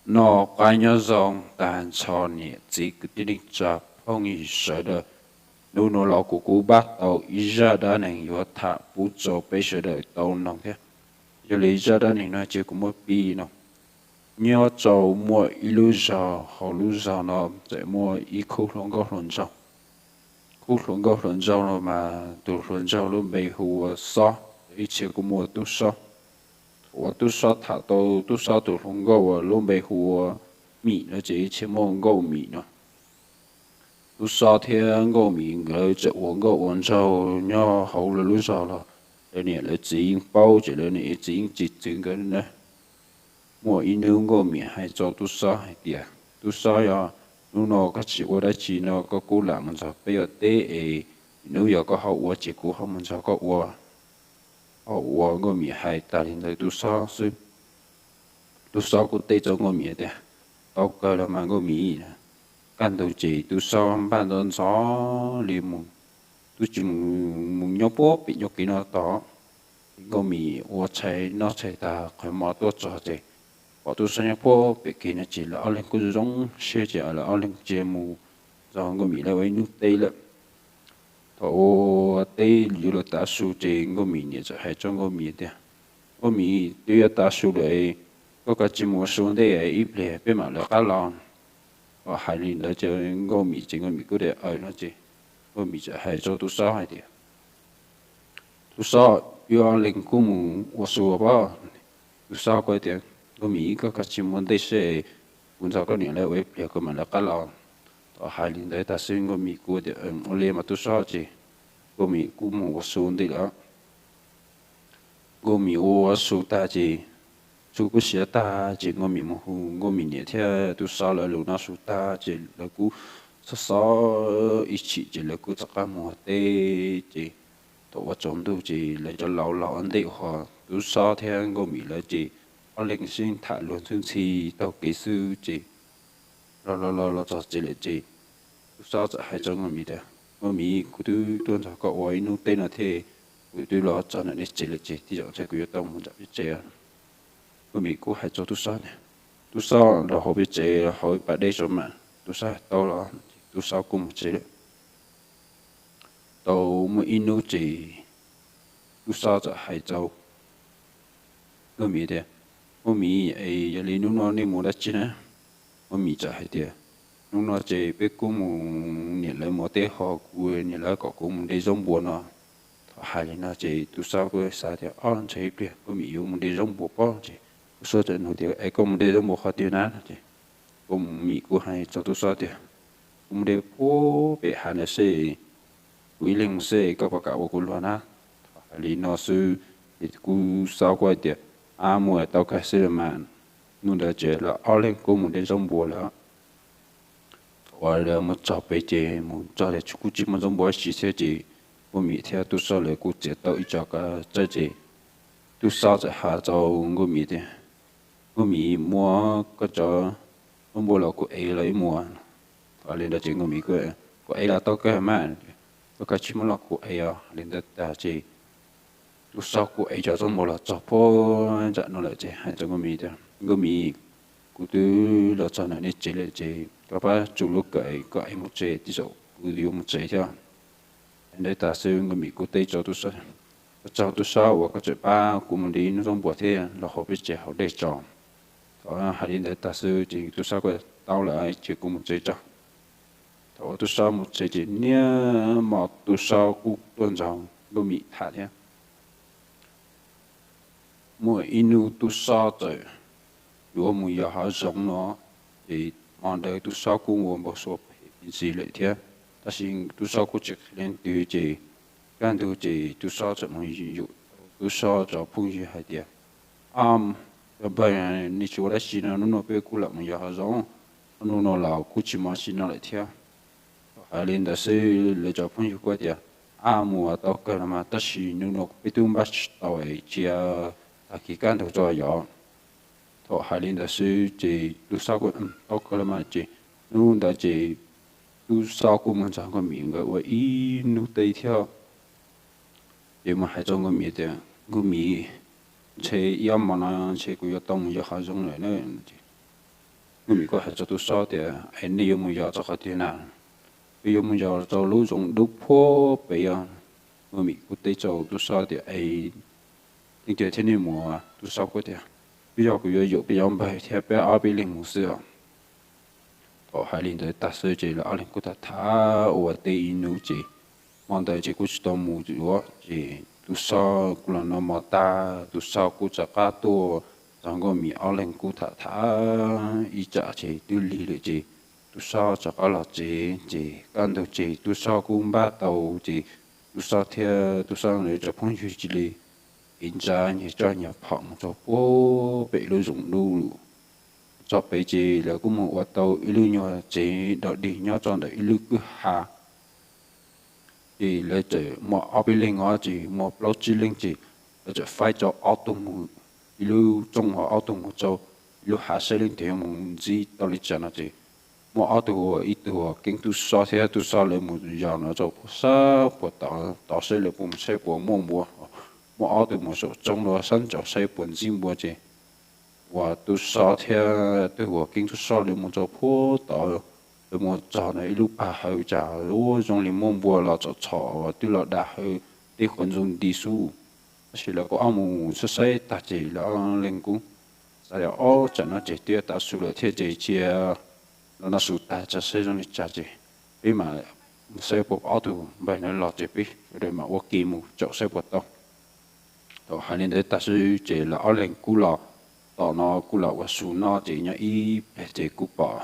Noj qab nyob zoo tag nrho niam txiv kwv tij neej tsa phooj ywg sawv daws. Hnub no los kuv kuj npaj tau ib zaj dab neeg yuav tham pub rau peb sawv daws tau noog thiab. Yog li zaj dab neeg no ces kuv muab piv no. Nyob rau muaj ib lub zos, hauv lub zos no txawm muaj ib khub hluas nkauj hluas nraug. Khub hluas nkauj hluas nraug no mas tus hluas nraug lub npe hu ua Xob, ib txhia kuj muaj Tub Xob. Uas Tub Xob tham tau Tub Xob tus hluas nkauj uas lub npe hu ua Mim no ces ib txhia muaj Nkauj Mim no. Tub Xob thiab Nkauj Mim nkawd tseem ua nkauj ua nraug nyob hauv lawv lub zos los lawv niam lawv txiv yeej paub ces lawv niam lawv txiv yeej tsis txwv nkawd na. Muaj ib hnub Nkauj Mim hais rau Tub Xob hais tias, Tub Xob, yog hnub no koj tsis ua dab tsi no koj kuj lam mus nrog peb ua teb es hnub yog koj ho ua ces kuv ho mus nrog koj ua. Ho ua Nkauj Mim hais tas li ntawd Tub Xob xwb, Tub Xob kuj teb rau Nkauj Mim tias, Tau kawg los mas Nkauj Mim. Kaj ntug ces Tub Xob npaj ntxov ntxov li mus, twb tsis mus nyob puag pem nyob kev no tod. Nkauj Mim ua tshais noj tshais tas qhov mov tuaj txog ces pom Tub Xob nyob puag pem kev no ces lawv ob leeg kuj zoo siab ces lawv ob leeg cia mus nrog Nkauj Mim lawv ua ib hnub teb lawm. Thaum ua teb yuav luag tav su ces Nkauj Mim niam txawm hais rau Nkauj Mim tias, Nkauj Mim, twb yuav tav su lawm, koj kav tsij mus ua su ntej ib pliag peb mam lawv qab los. Hais li ntawd ces Nkauj Mim ces Nkauj Mim kuj tias aws no ces Nkauj Mim txawm hais rau Tub Xob hais tias, Tub Xob, wb ob leeg kuj mus ua su pob. Tub Xob kuj tias, Nkauj Mim, koj kav tsij mus ua ntej seb, kuv nrog koj niam lawv ua ib pliag kuv mam lawv qab los. Thaum hais li ntawd tag xwb Nkauj Mim kuj tias ua li mas Tub Xob ces Nkauj Mim kuj mus ua su ntej lawm. Nkauj Mim ua su tag ces su kuj siav tag ces Nkauj Mim mus hu Nkauj Mim niam thiab Tub Xob lawv los noj su tag ces lawv kuj xob xob ib chim ces lawv kuj rov qab mus ua teb ces thaum ua tsaus ntuj ces lawv cov laus los ua ntej ho Tub Xob thiab Nkauj Mim lawv ces ob leeg sib tham luag ntxhi ntxhi taug kev xwb ces los los los los txog tsev lawm ces Tub Xob txawm hais rau Nkauj Mim tias, Nkauj Mim, kuv twb tuaj nrog koj ua ib hnub teb no thiab, kuv twb los txog ntawm nej tsev lawm ces tej zaum ntshe kuv yuav tau mus nram peb tsev. Nkauj Mim kuj hais rau Tub Xob tias, Tub Xob, los hauv peb tsev hauv ib pas deb tso mas. Tub Xob hais tau los ces Tub Xob kuj mus tsev lawm. Tau muaj ib hnub ces Tub Xob txawm hais rau Nkauj Mim tias, Nkauj Mim, es yog li hnub no nej mus dab tsi na? Nkauj Mim txawm hais tias, Hnub no ces peb kuj mus, niam lawv mus ua teb ho kuv niam lawv kom kuv mus de zaub npua no. Thaum hais li no ces Tub Xob kuj xav tias, Ob, ntshe ib pliag Nkauj Mim yuav mus de zaub npua pob ces Tub Xob txawm nug tias, Es koj mus de zaub npua qhov twg na? Ces Nkauj Mim kuj hais rau Tub Xob tias, Kuv mus de puag pem hav ntawd seb, kuv ib leeg mus seb koj puas kam ua kuv luag na. Thaum hais li no xwb ces Tub Xob kuj hais tias, Ab, mus tau kawg xwb los mas. Hnub ntawd ces lawv ob leeg kuj mus de zaub npua lawm. Thaum uas lawv mus txog pem ces mus txog tias kuj tsis muaj zaub npua dab tsi thiab ces Nkauj Mim thiab Tub Xob lawv kuj txiav tau ib co kav tsawb ces Tub Xob txawm hais rau Nkauj Mim tias, Nkauj Mim, muab koj cov zaub npua los kuv ev los ib muag. Thaum li ntawd ces Nkauj Mim kuj, Kuv ev los tau kawg mas, koj kav tsij muab los kuv ev os. Li ntawd tag ces Tub Xob kuj ev cov zaub npua los txog puag nram no lawm ces hais rau Nkauj Mim tias, Nkauj Mim, kuv twb los txog ntawm nej tsev lawm ces koj pab tsuj lub kawm koj ev mus tsev, tej zaum kuv yuav mus tsev thiab. Li ntawd tag xwb Nkauj Mim kuj teb rau Tub Xob, Ua tsaug Tub Xob uas koj tseem pab kuv mus de ib hnub zaub npua thiab los hauv peb tsev haus dej tso. Thaum hais li ntawd tag xwb ces Tub Xob kuj, Tau lawm, ces kuv mus tsev tso. Thaum uas Tub Xob mus tsev ces niaj hmo Tub Xob kuj tuaj nrog Nkauj Mim tham thiab. Muaj ib hnub Tub Xob txawm yuav mus yos hav zoov no, ces hmo ntawd Tub Xob kuj ua npau suav phem ntsis lawm thiab. Tab sis Tub Xob kuj tsis qhia leej twg ces kaj ntug ces Tub Xob txawm mus yum Tub Xob cov phooj ywg hais tias, Ab, cov phooj ywg, nej tsis ua dab tsi no, hnub no peb kuj lam mus yos hav zoov, hnub no los kuj tsis muaj dab tsi noj lawm thiab. Thaum hais li ntawd xwb lawv cov phooj ywg kuj tias, Ab, mus tau kawg los mas, tab sis hnub no peb twb npaj tsis tau, cia tag kis kaj ntug tso yos. Thaum hais li ntawd xwb ces Tub Xob kuj, Tau kawg los mas, ces hnub ntawd ces Tub Xob kuj mus nrog Nkauj Mim nkawd ua ib hnub teb thiab. Ces mus hais rau Nkauj Mim tias, Nkauj Mim, ntshe ib ob hmo no ntshe kuv yuav tau mus yos hav zoov lawm na. Muaj Mim kuj hais rau tub Xob tias, Es nej yuav mus yos rau qhov twg na? Wb yuav mus yos rau lub zoov dub puag pem os. Muaj Mim kuj teb rau tub Xob tias, Es leej twg thiab nej mus? Tub Xob kuj tias, Twb yog kuv yuav yuam peb cov npawg thiab peb ob peb leeg mus xwb os. Thaum hais li ntawd tag xwb ces lawv ob leeg kuj tham tham ua teb ib hnub ces hmo ntawd ces kuj tsis tau mus yuav ces tub Xob kuj los noj mov tag, tub Xob kuj rov qab tuaj txog nkaus, Mim ob leeg kuj tham tham ib tsam ces twb lig lawm ces tub Xob rov qab los tsev ces kaj ntug ces tub Xob kuj npaj tau ces tub Xob thiab tub Xob lawv cov phooj ywg cia li ev ntsa nyias coj nyias phom mus rau puag pem lub zoov dub. Txog pem ces lawv kuj mus ua tau ib lub nyuag tsev dog dig nyob rau ntawm ib lub kwj ha. Ces lawv txawm muaj ob peb leeg os, ces muaj plaub tsib leeg ces lawv txawm faib rau ob tug mus ib lub roob, ob tug mus rau ib lub hav saib leej twg yuav mus ntxib tau li cas no ces muaj ob tug, ib tug Keeb tub Xob thiab tub Xob lawv mus yos no rau puag sab puag tod, tod saib lawv puas mus saib puas muaj npua. Muaj ob tug mus saum roob no sab nraud saib puas ntxib npua ces uas tub Xob thiab tug uas Keeb tub Xob lawv mus rau puag tod, lawv mus txog no ib lub pag hawv cas ua zoo li muaj npua los txom txhom uas twb los da hawv teb qhuav ntxuj nti xwb. Tab sis lawv kuj ob mus saib saib tag ces lawv ob leeg kuj xav tias ob tsam no ces twb yuav tav su lawm thiab ces cia los noj su tag tso saib zoo li cas ces peb mam mus saib puas pom ob tug npawg ntawd los ces peb sawv daws mam ua ke mus caum saib puas tau. Thaum hais li ntawd tag xwb ces lawv ob leeg kuj los tom no kuj los ua su noj ces nyob ib pliag ces kuj pom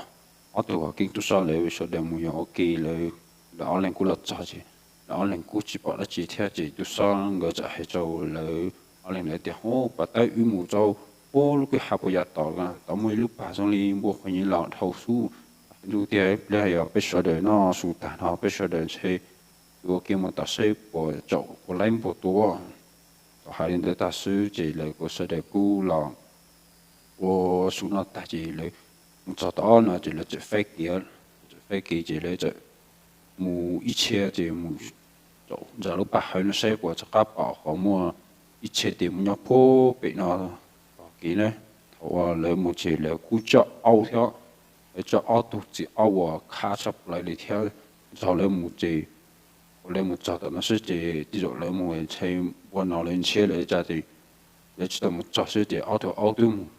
ob tug uas Keeb tub Xob lawv sawv daws mus yos ua ke lawm. Lawv ob leeg kuj los txog ces lawv ob leeg kuj tsis pom dab tsi thiab ces tub Xob nkawd txawm hais rau lawv ob leeg lawv tias, Ub, pom tawb wb mus rau puag lub kwj ha puas yam tod, tod muaj ib lub pag zoo li npua qhuav nyiav los dhau xwb. Ntuj tiag, ib pliag yog peb sawv daws noj su tag no peb sawv daws ntshe yuav ua ke mus tom saib puas caum puas laib npua tua. Thaum hais li ntawd tag xwb ces lawv kuj sawv daws kuj los ua su noj tag ces lawv mus txog tom no ces lawv txawm faib kev, txawm faib kev ces lawv txawm mus ib txhia ces mus caum ntawm lub pag hawv no saib puas rov qab pom qhov muaj ib txhia tes mus nyob puag pem no tog kev na. Thaum uas lawv mus ces lawv kuj coj aub thiab, lawv coj ob tug txiv aub uas khab tshaj plaws li thiab. Thaum lawv mus ces, thaum lawv mus txog tom no xwb ces tej zaum lawv mus ntshe npua no lawv ntshiab lawv cas ces lawv tsis tau mus txog xwb ces ob tug aub twb mus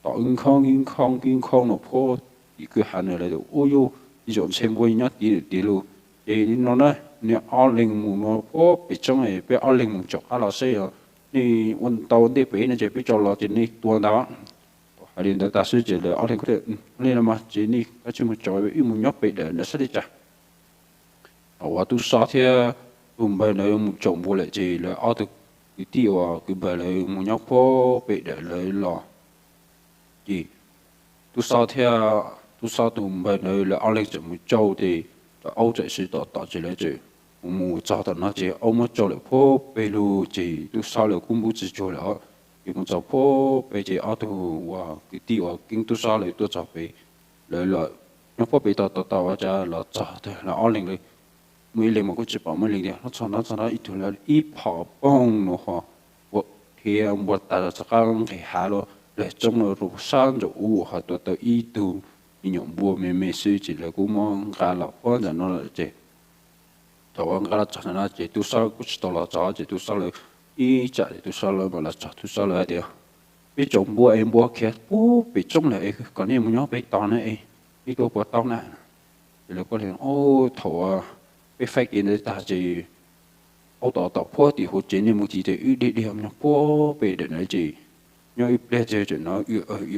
tom wb nkhob wb nkhob wb nkhob no puag tim kwj ha no lawv tias, Ub, yus tej zaum ntshe npua nyob tid lawm tiag lauj. Ces li no na, nej ob leeg mus no puag pem tseeb, peb ob leeg mus caum qab los saib os. Nej ua tau ntej pem no ces peb tso los ces nej tua ntag. Thaum hais li ntawd tag xwb ces lawv ob leeg kuj tias, Ua li los mas ces nej kav tsij mus caum, wb mus nyob pem dawm ntawd saib li cas. Thaum uas tub Xob thiab tus npawg ntawd mus caum npua lawm ces lawv ob tug kwv tij uas kwv npawg lawv mus nyob puag pem dawm lawv los. Ces tub Xob thiab tub Xob tus npawg ntawd lawv ob leeg txawm mus caum ces cov aub txawm sib tom tom ces lawv txawm mus mus txog tom no ces aub muab tso lawm puag pem lug ces tub Xob lawv kuj npub tsis tsuag lawm os. Ces mus txog puag pem ces ob tug uas kwv tij uas Keeb tub Xob lawv tuaj txog pem, lawv los nyob puag pem tod tod tod ua cas los txog tag lawv ob leeg lawm. Muaj ib leeg mas kuj tsis pom, muaj ib leeg tias, Los txog no txog no, ib tug lawv ib phom poog no ho ua dhia npua tas los rov qab nqis hav los lawm tsoob no rau sab nraum ub ho tua tau ib tug me nyuam npua me me xwb ces lawv kuj muab nqa los puag nram no lawm ces thaum uas nqa los txog ntawm no ces tub Xob kuj tsis tau los txog ces tub Xob lawv ib tsam ces tub Xob lawv mam los txog, tub Xob lawv hais tias, Peb caum npua es npua khiav puag pem tsoob lawm es kom nej mus nyob pem tod na es nej tua puas tau na? Ces lawv kuj tias, Thaum uas peb faib kev ntawd tag ces aub tom tom puag tim hauv tsev, nej mus tid ces wb dhia dhia mus nyob puag pem dawm ntawd ces nyob ib pliag ces tam no wb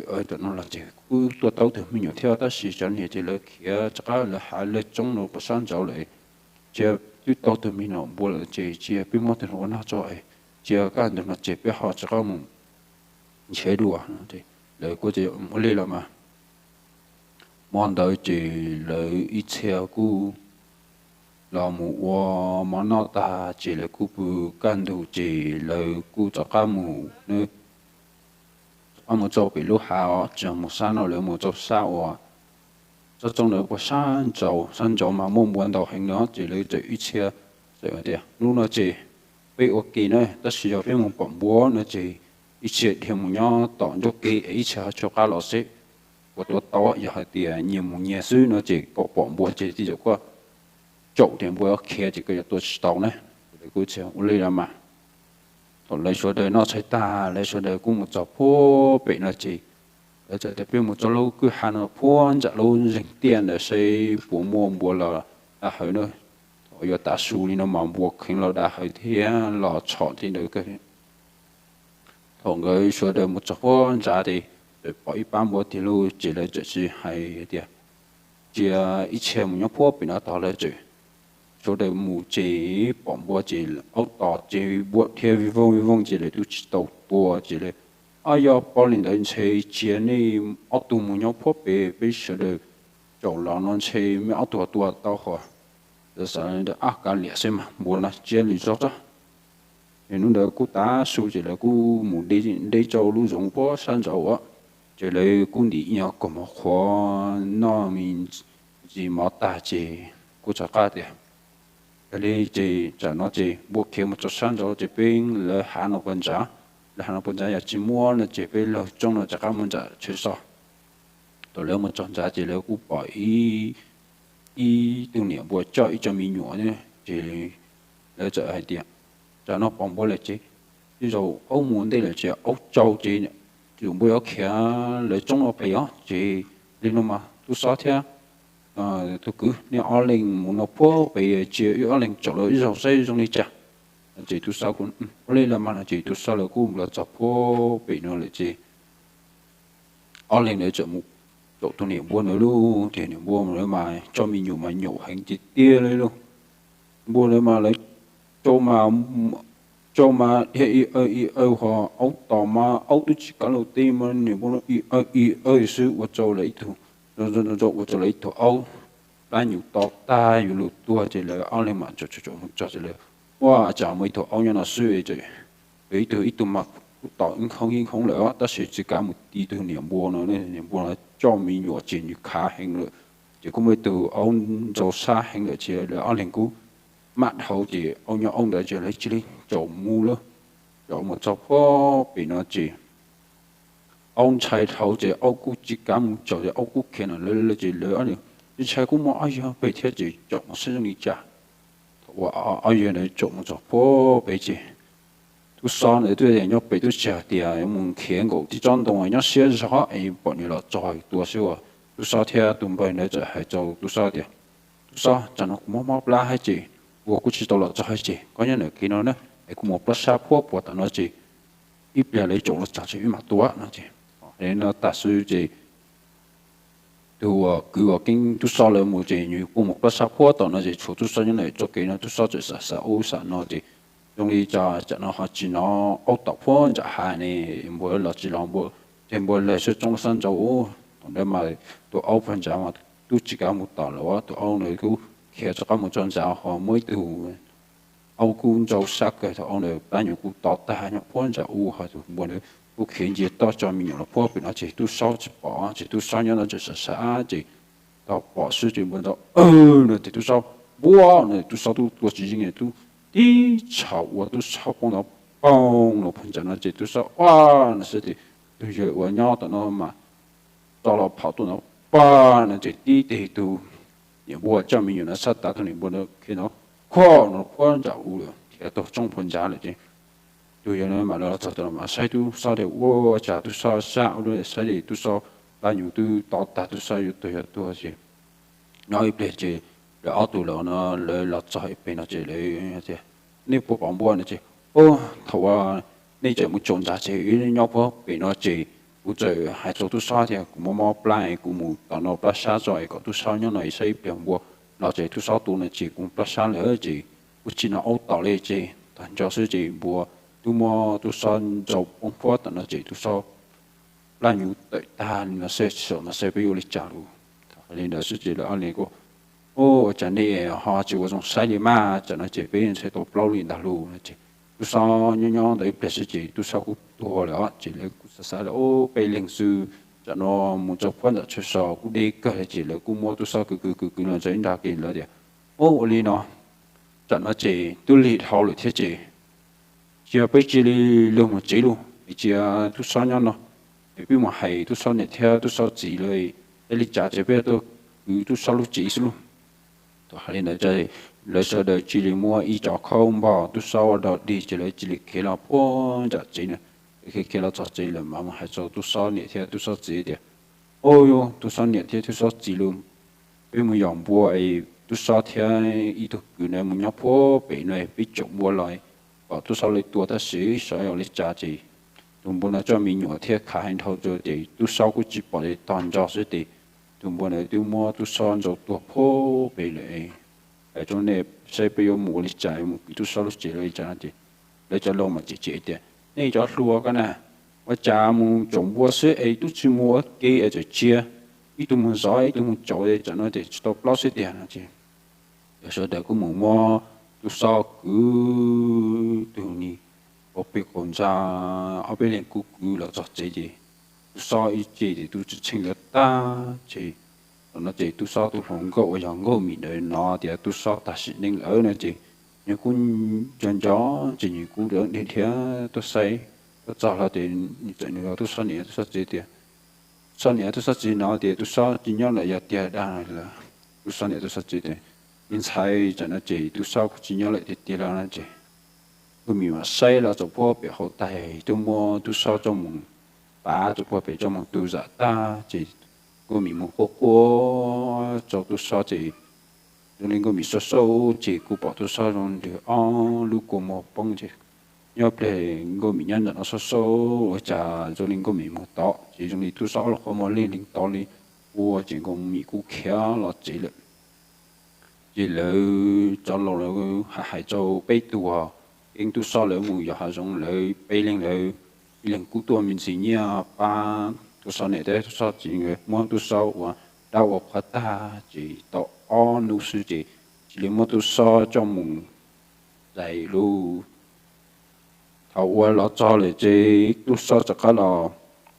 wb tam no los ces kuj tua tau tug me nyuam thiab tab sis cov niag ces lawv khiav rov qab lawv hav lawv tsoob no puag sab nraud lawm. Cia twb tau tug me nyuam npua lawm ces cia peb muab tug no ua noj tso, cia kaj ntug no ces peb ho rov qab mus nrhiav dua. Lawv kuj tias, Ua li los mas. Hmo ntawd ces lawv ib txhia kuj los mus ua mov noj tag ces lawv kuj pw kaj ntug ces lawv kuj rov qab mus, rov qab mus rau pem lub hav os, tsis mus sab no, lawv mus rau sab uas tsob tsoob ntawd puag sab nraud, sab nraud mas muaj npua ntau heev no ces lawv txawm ib txhia txawm tias, Hnub no ces peb ua ke na, tab sis yog peb mus pom npua no ces ib txhia dhia mus nyob tom ncauj ke es ib txhia ho rov qab los seb ua tua tau, yog hais tias nyias mus nyias xwb no ces koj pom npua ces tej zaum koj caum tias npua yuav khiav ces koj yuav tua tsis tau na. Lawv kuj tias ua li los mas. Thaum lawv sawv daws noj tshais tag, lawv sawv daws kuj mus txog puag pem no ces lawv txawm tias peb mus txog lub kwj ha no puag nram lub zeeg tiaj ntawd seb puas muaj npua los da hawv na. Thaum yuav tav su li no mas npua kheev los da hawv thiab los tshom tej ntawd kawg. Thaum nkawd sawv daws mus txog puag nrad ces txawm pom ib pab npua tiag lauj, ces lawv txawm hais tias cia ib txhia mus nyob puag pem no tod. Lawv txawm sawv daws mus ces pom npua ces aub tom ces npua dhia vij voog vij voog ces lawv twb tsis tau tua ces lawv, Ob, yog pom li ntawd ntshe cia nej ob tug mus nyob puag pem, peb sawv daws caum los no ntshe mej ob tug tua tau hos. Lawv xav tias, Ab, kav liam xwb mas, npua no cia li zog tso. Ces hnub ntawd kuj tav su ces lawv kuj mus deb rau lub zoov puag sab nraud, ces lawv kuj ntim ib nyuag kaus mov qhuav noj me ntsis mov tag ces kuj rov qab tias, Yog li ces tsam no ces npua khiav mus rau sab nraud ces peb lawv hav no puag nrad, lawv hav no puag nrad yog tsis muaj no ces peb laug tsoob no rov qab mus nram chaw so. Thaum lawv mus txog nrad ces lawv kuj pom ib tug niam npua coj ib co me nyuam, ces lawv txawm hais tias, Tsam no pom npua lawm ces tej zaum aub mus ntej lawm ces aub tsau ces tej zaum npua yuav khiav lawv tsoob no pem os. Ces li no mas tub xob thiab tug kwv nej ob leeg mus no puag pem, cia wb ob leeg caum lawv ib zaug saib zoo li cas. Ces tub xob kuj ua li los mas no ces tub xob lawv kuj los txog puag pem no lawm ces ob leeg ntawd txawm mus caum tus niam npua ntawd lauj. Ces niam npua ntawd mas coj me nyuam mas nyaum heev tiag tiag li lauj. Npua ntawd mas lawv cau mas, cau mas dhia ib awg ib awg ho aub tom mas aub twb tsis kav lus teb mas niam npua no ib awg ib awg xwb ua rau lawv ib tug, ua rau lawv ib tug aub plab nyuv to tag yuav luag tuag ces lawv ob leeg mas caum caum mus txog ces lawv, Ua cas muaj ib tug aub nyob no xwb, ib tug ib tug mas kuj tom ib khoob ib khoob lawm tab sis tsis kav mus ti tus niam npua no. Niam npua no coj me nyuam ces nws khav heev lawm, ces kuj muaj ib tug aub nrau sab heev lawm ces lawv ob leeg kuj maj dhau ces aub nyob aub ntawd ces lawv cia li caum mus lawm. Caum mus txog puag pem no ces aub ntshai dhau ces aub kuj tsis kav mus caum ces aub kuj khiav no lawm ces lawv ob leeg ntshai kuj muaj ob yawg pem thiab ces caum mus saib zoo li cas. Thaum uas ob yawg ntawd caum mus txog puag pem ces tub xob ntawd twb nyob pem twb tsis hais tias yuav mus khiav nkaum tib tsob ntoo nyob siab zog es pom nws los txog tua xwb uas tub xob thiab tus npawg ntawd txawm hais rau tub xob tias, Tub xob, tsam no kuv mob mob plab hab ces ua kuv tsis tau los txog hab ces koj nyob ntawm kev no na es kuv mus plab sab puag puag tom no ces ib pliag lawv caum los txog ces wb mam tuaj no ces. Hais li no tag xwb ces tus uas kwv uas keeb tub xob lawv mus ces nws kuj mus plab sab puag tom no ces tshuav tub xob nyob ntawm txoj kev no. Tub xob txawm xav xav ub xav no ces zoo li cas tsam no ho tsis hnov aub tom puag nram hav ne, npua los tsis los, npua, ces npua lawg sab tsoob sab nraud. Thaum ntawd mas tus aub puag nrad mas twb tsis kav mus tom lawm, tus aub ntawd kuj khiav rov qab mus txog nrad ho muaj ib tug aub kuj nrau sab kawg, thaum aub ntawd plab nyuv kuj to tag nyob puag nram ub ho tus npua ntawd kuj khiav ncia toj tso me nyuam los puag pem no ces tub xob tsis pom ces tub xob nyob no tseem xav xav ces tau pom xwb ces npua ntawd no ces tub xob npua no tub xob tub tua tsis yeej, tub tib tsham ua tub xob poob ntawd poog los puag nram no ces tub xob ua no xwb ces tus yawg uas nyob tom no mas tso los phom tuaj no pag no ces tib teg tus niam npua coj me nyuam no sab tav tus niam npua no khiav no khuaj no puag nram ub lawm, khiav taug tsoob puag nrad lawm ces tus yawg no mam los txog tom no mas saib tub xob tias ua cas tub xob sab ua luaj, saib li tub xob plab nyuv twb to tag tub xob yuav tuag yuav tuag ces nyob ib pliag ces lawv ob tug los no lawv los txog ib pliag no ces lawv tias nej puas pom npua no ces thaum uas nej tseem mus caum nrad ces wb nyob puag pem no ces kuv txawm hais rau tub xob tias kuv mob mob plab es kuv mus tom no plab sab tso es kom tub xob nyob no es saib ib pliag npua los ces tub xob tua no ces kuv plab sab lawm ces kuv tsis hnov aub tom li ces tag nrho xwb ces npua twb muab tub xob nrau poob puag tom no ces tub xob plab nyuv tawm tag li no xwb, saum no xwb peb yuav ua li cas lus. Hais li ntawd xwb ces lawv ob leeg kuj ua cas nej ho tsis ua zoo saib li mas, tsam no ces peb ntshe tau plaub li ntag lus no ces tub xob nyob nyob ntawd ib pliag xwb ces tub xob kuj tuag lawm ces lawv kuj xav xav lawm peb leeg xwb, tsam no mus rau puag nram chaw so kuj deb kawg ces lawv kuj muab tub xob kwv kwv kwv kwv los rau ib nrag ces lawv tias ua ua li no, tsam no ces twb lig dhau lawm thiab ces cia peb cia li luag mus tsev lauj, es cia tub xob nyob no, Peb mus hais Tub Xob niam thiab Tub Xob txiv lawv, es li cas ces peb tuaj kwv Tub Xob lub cev xwb lauj. Thaum hais li ntawd, lawv sawv daws cia li muab ib co khaub npog Tub Xob ua dog dig ces lawv cia li khiav los puag nram tsev na. Khiav khiav los txog tsev lawm mas mus hais rau Tub Xob niam thiab Tub Xob txiv tias, Au, Tub Xob niam thiab Tub Xob txiv lauj, peb mus yos npua es Tub Xob thiab ib tug kwv na mus nyob puag pem no, peb caum npua los pom Tub Xob lawv tua tab sis xyov yog li cas ces tus npua no coj me nyuam thiab khav heev dhau ces Tub Xob kuj tsis pom li, tog ntso xwb ces tus npua ntawd twb muab Tub Xob ntsaum tuag puag pem lawm. Hais rau nej saib peb yuav mus ua li cas, mus kwv Tub Xob lub cev li cas no ces lawv cov laus mas cem cem tias, Nej cov hluas ko na, ua cas mus caum npua xwb es twb tsis mus ua ke es txawm cia ib tug mus zov ib tug mus caum, tsam no ces tsis tau plaub xwb tiag no ces lawv sawv daws kuj mus muab Tub Xob kwv tus ni ua peb qaum ntsa, ob peb leeg kuj kwv los txog tsev ces Tub Xob ib ce ces twb tsis tsheej lawv tag ces thaum no ces Tub Xob tus hluas nkauj uas yog Nkauj Mim ntawd hnov tias Tub Xob tag sim neej lawm no ces nws kuj nco nco ces nws kuj dhia dhia tuaj saib, tuaj txog los ces nws txawm nug Tub Xob niam Tub Xob txiv tias, Tub Xob niam Tub Xob txiv hnov tias Tub Xob tsis nyob lawm yog tiag dag lawm? Tub Xob niam Tub Xob txiv tias, Me ntxhais, tsam no ces Tub Xob kuj tsis nyob lawm tiag tiag los no ces Nkauj Mim mam saib los txog puag pem hauv tais twb muab Tub Xob coj mus pav txog puag pem coj mus tu zam tag ces Nkauj Mim mus quaj quaj rau Tub Xob ces zoo li Nkauj Mim sau sau ces kuj pom Tub Xob zoo nrwg ob lub kua muag poob ces nyob pliag Nkauj Mim nyob ntawm no sau sau ua cas zoo li Nkauj Mim mus tod ces zoo li Tub Xob ob lub qhov muag leeg leeg tod li ua ces Nkauj Mim kuj khiav los tsev lawm. Ces lawv cov laus lawv hais hais rau peb tug uas keeb Tub Xob lawv mus yos hav zoov lawv peb leeg lawv ib leeg kuj tuaj me ntsis nyiaj pab Tub Xob niam thiab Tub Xob txiv nkawd muab Tub Xob ua dab ua qhua tag ces tau ob hnub xwb ces cia li muab Tub Xob coj mus zais lub. Thaum uas los txog lawm ces Tub Xob rov qab los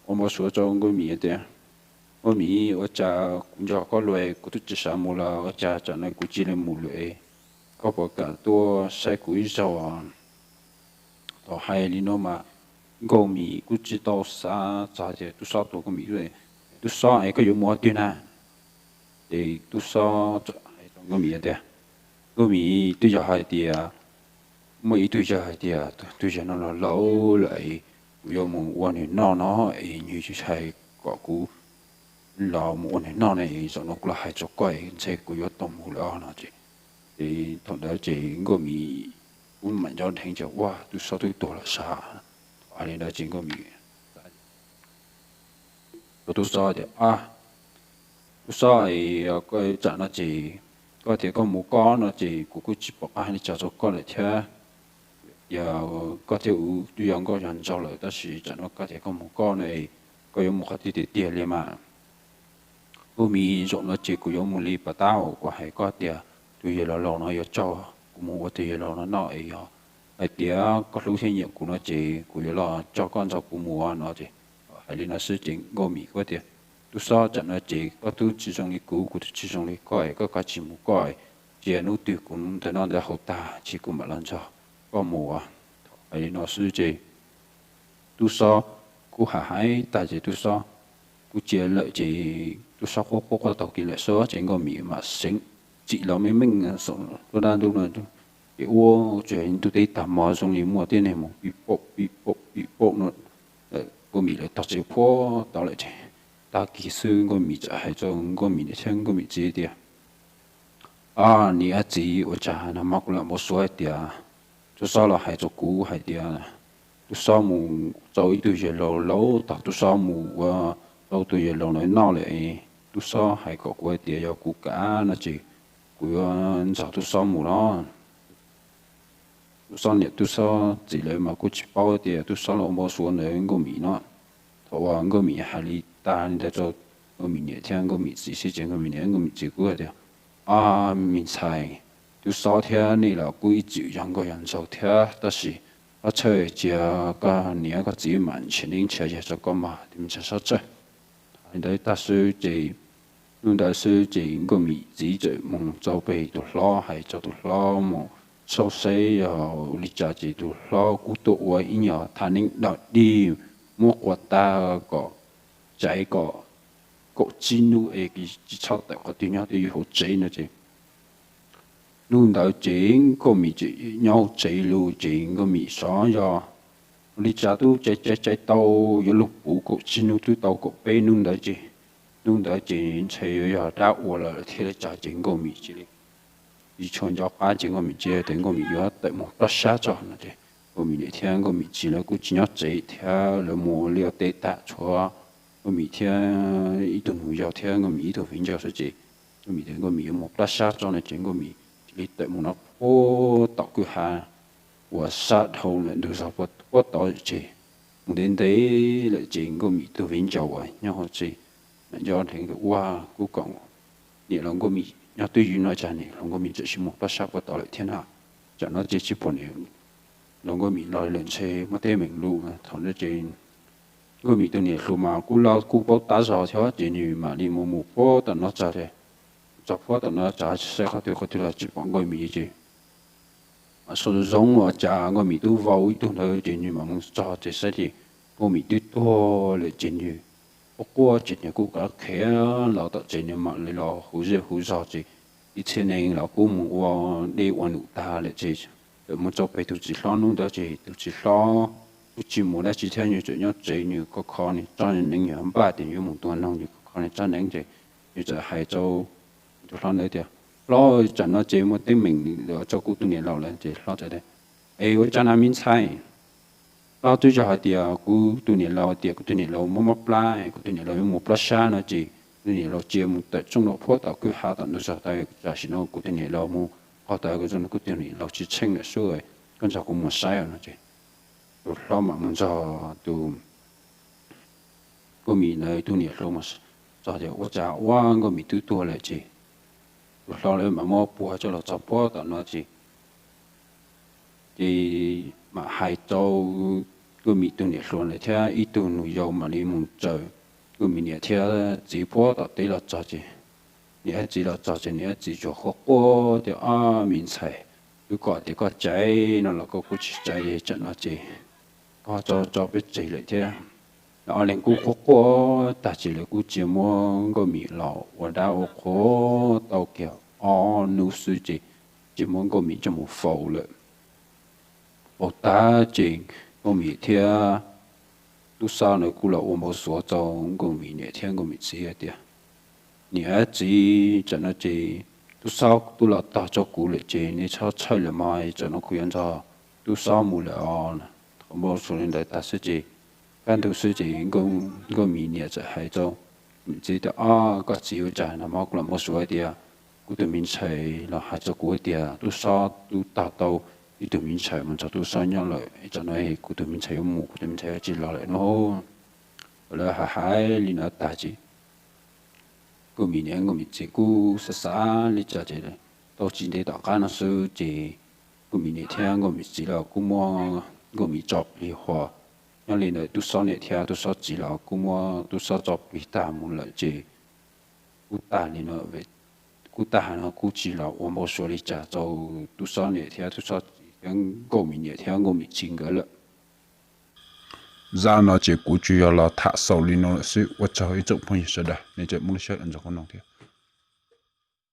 ua npau suav rau Nkauj Mim tias, Nkauj Mim, ua cas kuv nco koj lawm kuv twb tsis xav mus los ua cas tsam no kuv cia li mus lawm, koj puas kam tuaj saib kuv ib zaug? Thaum hais li no mas Nkauj Mim kuj tsis tau xav txog tias Tub Xob tua Nkauj Mim, Tub Xob es koj yuav mus ua twg na? Ces Tub Xob hais rau Nkauj Mim tias, Nkauj Mim, twb yog hais tias muaj ib tug yawg hais tias tus yawg no los laus lawm, kuv yuav mus ua nws noj no es nws hais kom kuv los mus ua nws noj ne, zaum no kuv los hais rau koj ntshe kuv yuav tau mus lawm no ces. Ces thaum ntawd ces Nkauj Mim kuj mam nco dheev tias ua Tub Xob twb tuag lawm sav. Thaum hais li ntawd ces Nkauj Mim rau Tub Xob tias, Tub Xob, koj tsam no ces koj tias koj mus koj no ces kuv kuj tsis pom qab hais li cas rau koj lawm thiab. Yog koj thiab kuv twb yog nkauj yog ntsaug lawm tab sis tsam no koj tias koj mus koj no, koj yuav mus qhov twg tiag tiag li mas? Nkauj Mim, zaum no ces kuv yuav mus li pas tab uas kuv hais koj tias tus yawg laus laus no yuav coj kuv mus ua tus yawg laus no noj es yog hais tias koj hlub thiab nyiam kuv no ces kuv yuav los coj koj nrog kuv mus no ces. Hais li no xwb ces Nkauj Mim kuj tias, Tub Xob, tsam no ces koj twb tsis zoo li kuv, kuv twb tsis zoo li koj, koj kav tsij mus koj, cia hnub twg kuv ntawm no ntawd haus tag ces kuv mam los nrog koj mus. Thaum hais li no xwb ces Tub Xob kuj hais hais tag ces Tub Xob kuj cia lawm ces Tub Xob quaj quaj quaj tau kiag lawm xwb ces Nkauj Mim mam seev txim los meej meej saum lub dab ntub no ces ua tsuas ntuj teb tag hmo zoo li muaj tej neeg mus pib paum pib paum pib paum no. Nkauj Mim lawv tog tsev puag tod lawm ces tag kis xwb Nkauj Mim txawm hais rau Nkauj Mim niam thiab Nkauj Mim txiv tias, Niam txiv, ua cas nag hmo kuv lam npau suav hais tias Tub Xob los hais rau kuv hais tias Tub Xob mus rau ib tug yawg laus laus tog, Tub Xob mus ua rau tus yawg laus ntawd noj lawm. Tub Xob hais kom kuv hais tias yog kuv kam no ces kuv yuav nrog Tub Xob mus los. Tub Xob niam Tub Xob txiv lawv mas kuj tsis paub tias Tub Xob los ua npau suav ntawd Nkauj Mim no. Thaum uas Nkauj Mim hais li tag li ntawd rau Nkauj Mim niam thiab Nkauj Mim txiv xwb ces Nkauj Mim niam Nkauj Mim txiv kuj tias, Ob, me ntxhais, Tub Xob thiab nej los kuj ib txwm yog nkauj yog ntsaug thiab tab sis qhov tshawj cia koj niam koj txiv mam nrhiav neeb nrhiav yaig rau koj mog, tus me ntxhais Xob Tsawg. Hais li ntawd tag xwb ces hnub ntawd xwb ces Nkauj Mim txiv txawm mus rau pem tus hlob hais rau tus hlob mus saib seb yog li cas ces tus hlob kuj tuaj ua ib nyuag thaj neeb dog dig muab quas tag kom tsaiv kom kaum tsib hnub es tsis txhob tawm qhov twg nyob twb ywm hauv tsev no ces hnub ntawd ces Nkauj Mim tseem nyob hauv tsev lawm ces Nkauj Mim xyov yog ua li cas twb tsaiv tsaiv tsaiv tau yuav luag puv kaum tsib hnub twb tau kaum peb hnub ntawd ces hnub ntawd ces ntshe yuav yog dab ua lawm thiab li cas ces Nkauj Mim cia li tsis tshua nco qab ces Nkauj Mim cia li tias Nkauj Mim yuav tawm mus plob sab tso no ces Nkauj Mim niam thiab Nkauj Mim txiv lawv kuj tsis nyob tsev thiab lawv mus ua liaj ua teb tag tshuav Nkauj Mim thiab ib tug nus yau thiab Nkauj Mim ib tug viv ncaus xwb ces Nkauj Mim tias Nkauj Mim yuav mus plob sab tso no ces Nkauj Mim cia li tawm mus no puag tom kwj ha uas sab dhau ntug zos puag tod ces mus ntev ntev lawm ces Nkauj Mim tus viv ncaus uas nyob hauv tsev mam nco dheev tias ua kuv kom niam laus Nkauj Mim nyob twj ywm no cas niam laus Nkauj Mim txawm sis mus plob sab puag tod lawm thiab na. Tsam no ces tsis pom niam laus Nkauj Mim los lawm ntshe muaj teeb meem lawm. Thaum no ces Nkauj Mim tus niam hluas mas kuj loj kuj paub tab zog thiab ces nws mam li mus mus puag tom no txog, txog puag tom no txog saib qhov twg qhov twg los tsis pom Nkauj Mim ces mam soj zoo ua cas Nkauj Mim twb vau ib tug ntawd ces nws mam mus txog ces saib ces Nkauj Mim twb tuag lawm ces nws quaj quaj ces nws kuj kav khiav los tom tsev, nws mam li los hu zej hu zog ces ib txhia neeg los kuj mus ua dej ua num tag lawm ces txawm mus txog pem tus txiv hlob hnub ntawd ces tus txiv hlob kuj tsis mus dab tsi thiab, nws txawm nyob tsev nws khov kho nws tsob neeb, nws npaj tias yuav mus tua noog, nws khov kho nws tsob neeb ces nws txawm hais rau tus hlob ntawd tias hlob, tsam no ces muaj teeb meem rau kuv tus niam laus lawm ces hlob txawm tias es ua cas na me ntxhais? Hlob, twb yog hais tias kuv tus niam laus tias kuv tus niam laus mob mob plab, kuv tus niam laus yuav mus plob sab no ces kuv tus niam laus cia mus tawm rooj no puag tom kwj ha tom ntug zos tod, tam sim no kuv tus niam laus mus qhov tod, kuv tus niam laus tsis tsheej lawm xwb, koj nrog kuv mus saib no ces tus hlob mam mus nrog tus Nkauj Mim ntawd tus niam hluas mus txog tias ua cas ua Nkauj Mim twb tuag lawm ces tus hlob lawv mam muab puag coj los txog puag tom no ces ces mam hais rau Nkauj Mim tus niam hluas ntawd thiab ib tug nus yau mam li mus raws Nkauj Mim niam thiab txiv puag tom teb los txog ces niam thiab txiv los txog ces niam thiab txiv tsuas quaj quaj tias ob me ntxhais, twb kom tias koj tsaiv no los koj kuj tsis tsaiv, tsam no ces koj tso tso peb tseg lawm thiab. Ob leeg kuj quaj quaj tag ces lawv kuj cia muab Nkauj Mim los ua dab ua qhuas tau kiag ob hnub xwb ces cia muab Nkauj Mim coj mus faus lawm. Faus tag ces Nkauj Mim thiab Tub Xob ntawd kuj los ua npau suav rau Nkauj Mim niam thiab Nkauj Mim txiv hais tias niam thiab txiv, tsam no ces Tub Xob twb los tog rau kuv lawm ces nej txhob txhawj lawm mog, tsam no kuv yuav nrog Tub Xob mus lawm os. Thaum npau suav li ntawd tag xwb ces kaj ntug xwb ces Nkauj Mim niam txawm hais rau Mim txiv tias ob, koj txiv, ua cas no mog, kuv los npau suav hais tias kuv tus me ntxhais los hais rau kuv hais tias Tub Xob twb tog tau ib tug me ntxhais mus nrog Tub Xob nyob lawm, tsam no kuv tus me ntxhais yuav mus, kuv tus me ntxhais yuav tsis los lawm no. Lawv hais hais li no tag ces Nkauj Mim niam Nkauj Mim txiv kuj xav xav li cas ces tau tsis ntev tom qab no xwb ces Nkauj Mim niam thiab Nkauj Mim txiv los kuj muab Nkauj Mim tso plig huas. Nyob li ntawd Tub Xob niam thiab Tub Xob txiv los kuj muab Tub Xob tso plig tag mus lawm ces kuj tag li no, kuj tag no kuj tsis los ua npau suav li cas rau Tub Xob niam thiab Tub Xob txiv thiab Nkauj Mim niam thiab Nkauj Mim txiv nkawd lawm. Zaj no ces kuv tsuas yog los tham xaus li no lawm xwb, ua tsaug ib tsoom phooj ywg sawv daws nej tseem muaj lub sij hawm los nrog kuv mloog thiab.